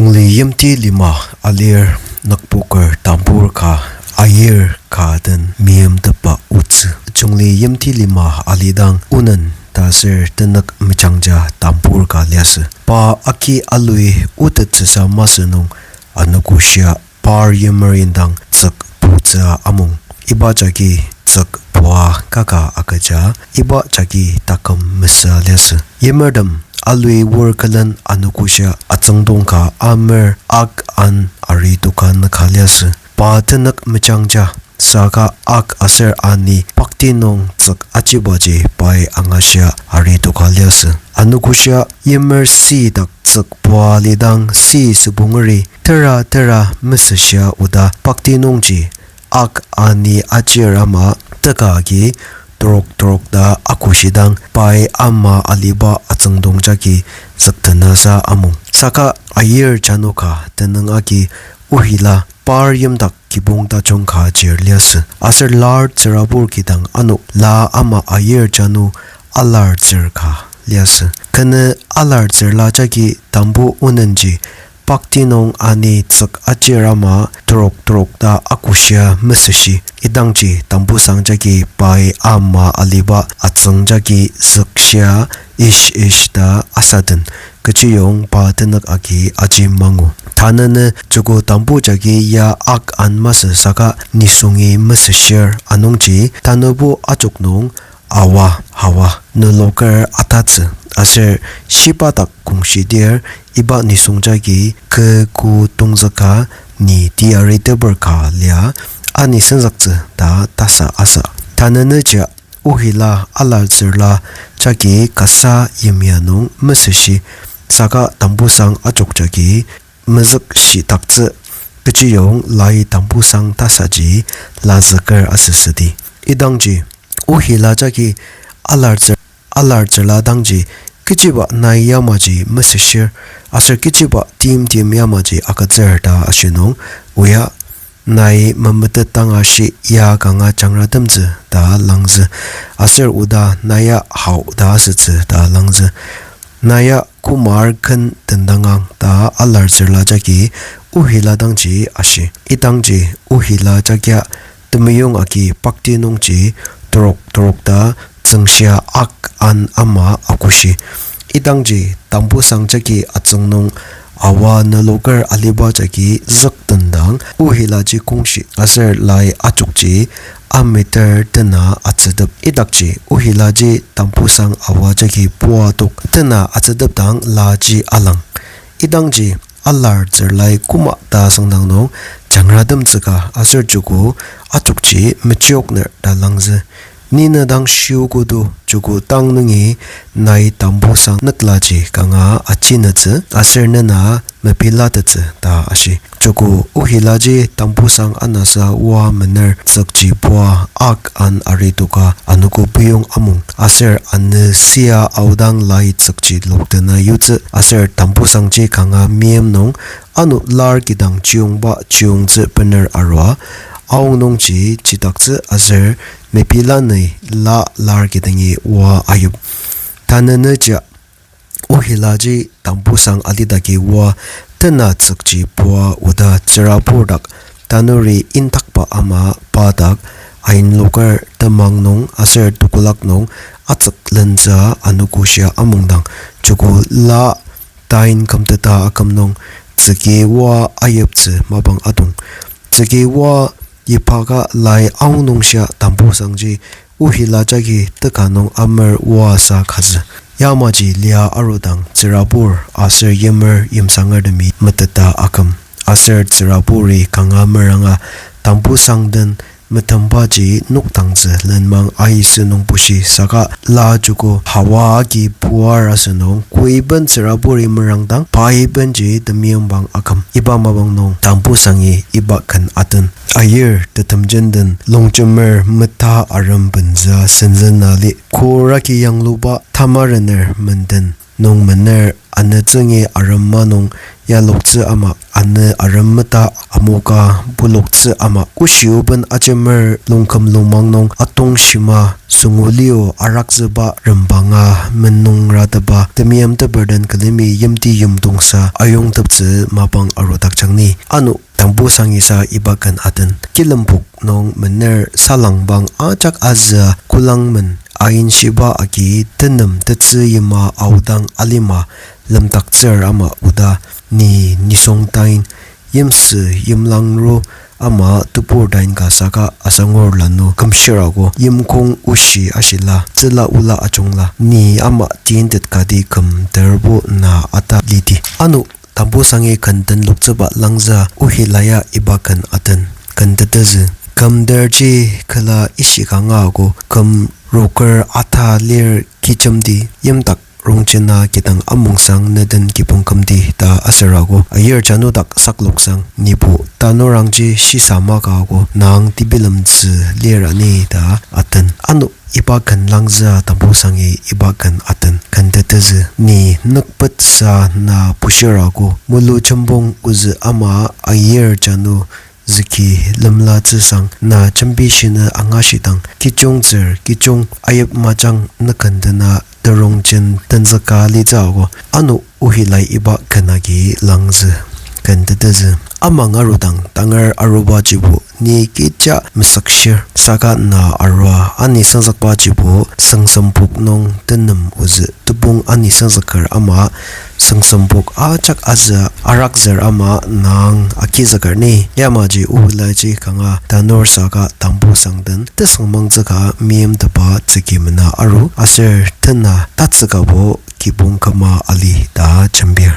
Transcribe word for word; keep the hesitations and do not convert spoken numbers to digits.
Jungli yimti lima alir nükpoker tambur ka ayir ka den meimtepba otsü. Jungli yimti lima alidang onen ta ser tenük mejangja tambur ka liasü. Pa agi alui otettsüsa masü nung anogoshia par yimer indang tsük putsü amung. Iba jagi tsük pua kaka agüja, iba jagi taküm mesü liasü. Yimertem alui wor külen anogoshia atsüngdong ka amer ak an ari toka nüka liasü. Pa tenük mejangja, saka ak aser ani pakti nung tsük ajibaji pai angashia ari toka liasü. Anogoshia yimer si dak tsük pua lidang si sübongeri tera tera mesüshia oda pakti nungji ak ani ajir ama teka agi torok torok ta akoshidang pai ama aliba atsüngdong jagi züktenasa amung. Saka ayir jano ka tenüng agi ohila par yimdak kibong tajung ka jir liasü. Aser lar tsürabur kidang ano la ama ayir jano alar tsür ka liasü. Kenü alar tsürla jagi tambu onenji pakti nung ani tsük ajir ama torok torok ta akoshia mesüshi. Idangji tambusang jagi pai ama aliba atsüng jagi zükshia ish ish ta asaden. Kechiyong pa tenük agi aji mangu. Tanü nü joko tambu jagi ya ak an masü saka nisungi mesüshir anungji tanübo ajok nung awa, hawa, nüloker atatsü, aser shiba dak kongshidir iba nisung jagi kü ku tongzüka ni teyari teper ka lia ani senzüktsü ta tasa asa. Tanü nüji ohila alar tsürla jagi kasa yimya nung mesüshi, saka tambusang ajok jagi mezük shidaktsü, kechiyong lai tambusang tasaji lazüker asüsüdi. Idangji ohila jagi alar tsür, alar tsürla dangji kechiba nai yamaji mesüshir, aser kechiba tim tim yamaji agütsür ta ashi nung, oya nai memetet dang ashi ya kanga jangratemtsü ta langzü, aser oda na ya hao ta asütsü ta langzü. Na ya komar ken tendangang ta alar tsürla jagi ohila dangji ashi. Idangji ohila jagia temeyong agi pakti nungji torok torok ta tsüngshia ak an ama akoshi. Idangji tambusang jagi atsüng nung awa nüloker aliba jagi zük tendang ohilaji kongshi aser lai ajokji ameter tena atsütep. Idakji ohilaji tambusang awa jagi pua tok tena atsütep dang laji alang. Idangji alar tsürlai koma ta sangdang nung jangratemtsüka aser joko ajokji mechiokner ta langzü. Ni ne dang shiogo to joko tang nungi nai tambusang nüklaji kanga achinütsü aser nena mepilatettsü ta ashi. Joko ohilaji tambusang anasa oa mener tsükji pua ak an aritoka anogo peyong amung aser anü sia aodang lai tsükji loktena yutsü aser tambusangji kanga meim nung ano lar kidang chiyongba chiyongtsü bener arua aong nungji chidaktsü aser mepilanü la lar kidangi oa ayup. Tanü nüja ohilaji tambusang alidagi oa tena tsükji pua oda tsürabur dak tanuri intakba ama pa dak ainloker temang nung aser tekolak nung atsük lenzü anogoshia amungdang joko la tain kümteta aküm nung tsüki oa ayiptsü mapang atong. Tsüki oa yipaka lai aonungshia tambusangji ohila jagi teka nung amer oa sa kazü. Yamaji lia arudang tsürabur aser yimer yimsangertemi meteta aküm. Aser tsüraburi kanga meranga tambusang den metembaji nokdangtsü lenmang aisü nung bushi saka la joko hawa agi puar asünung koiben tsüraburi merangdang paibenji temeimang aküm. Iba mapang nung tambusangi iba ken aten. Ayir tetemjenden longjemer meta arem benzü senzüna li. Kor agi yangluba tamarener menden nung mener anü tsüngi arem ma nung yaloktsü ama, anü arem meta amoka buloktsü ama, oshi oben ajemer lungküm lungmang nung atong shima süngu lio arakzüba rembanga menungrateba temeim teper den külemi yimti yimdongsa ayongteptsü mapang arudakjang ni. Ano tambu sangisa iba ken aten. Kilembok nung mener salangbang ajak azü kolangmen ainshiba agi tenem tetsü yima aodang alima lemdaktsür ama oda ni nisung tain yimsü yimlangru ama tebur tain ka saka asangur lanur kümshirago yimkong oshi ashila tsüla ola ajungla ni ama tintet kati küm terbo na ata lidi. Ano tambu sangi ken tenloktsüba langzü ohi laya iba ken aten. Ken tetezü. Küm terji kela ishika ngago küm roker ata lir kijemdi yimdak rongjena kidang amongsang neden kibong kümdi ta asürago. Ayir janu dak sakloksang nibo tanurangji shisa maka ago nang tebilemtsü lir ani ta aten. Ano iba ken langzü tambu sangi iba ken aten. Ken tetezü. Ni nükpetsa na pushirago mulu jembong ozü ama ayir janu züki lemlatsüsang na jembi shinü angashidang kijungtsür kijung ayip majang nükendena terongjen tenzüka litsü ago. Ano ohilai iba ken agi langzü. Ken tetezü. Ama ngarudang tangar arubajibo ni kecha mesükshir saka na arua ani senzükbajibo sengsembok nung tenem ozü tebong ani senzüker ama sengsembok ajak azü arakzür ama nang agizüker ni. Yamaji ohilaji kanga tanur saka tambu sangden tesüngmangtsüka meimteba tsüki mena aru aser tena tatsükabo kibong küma ali ta jembir.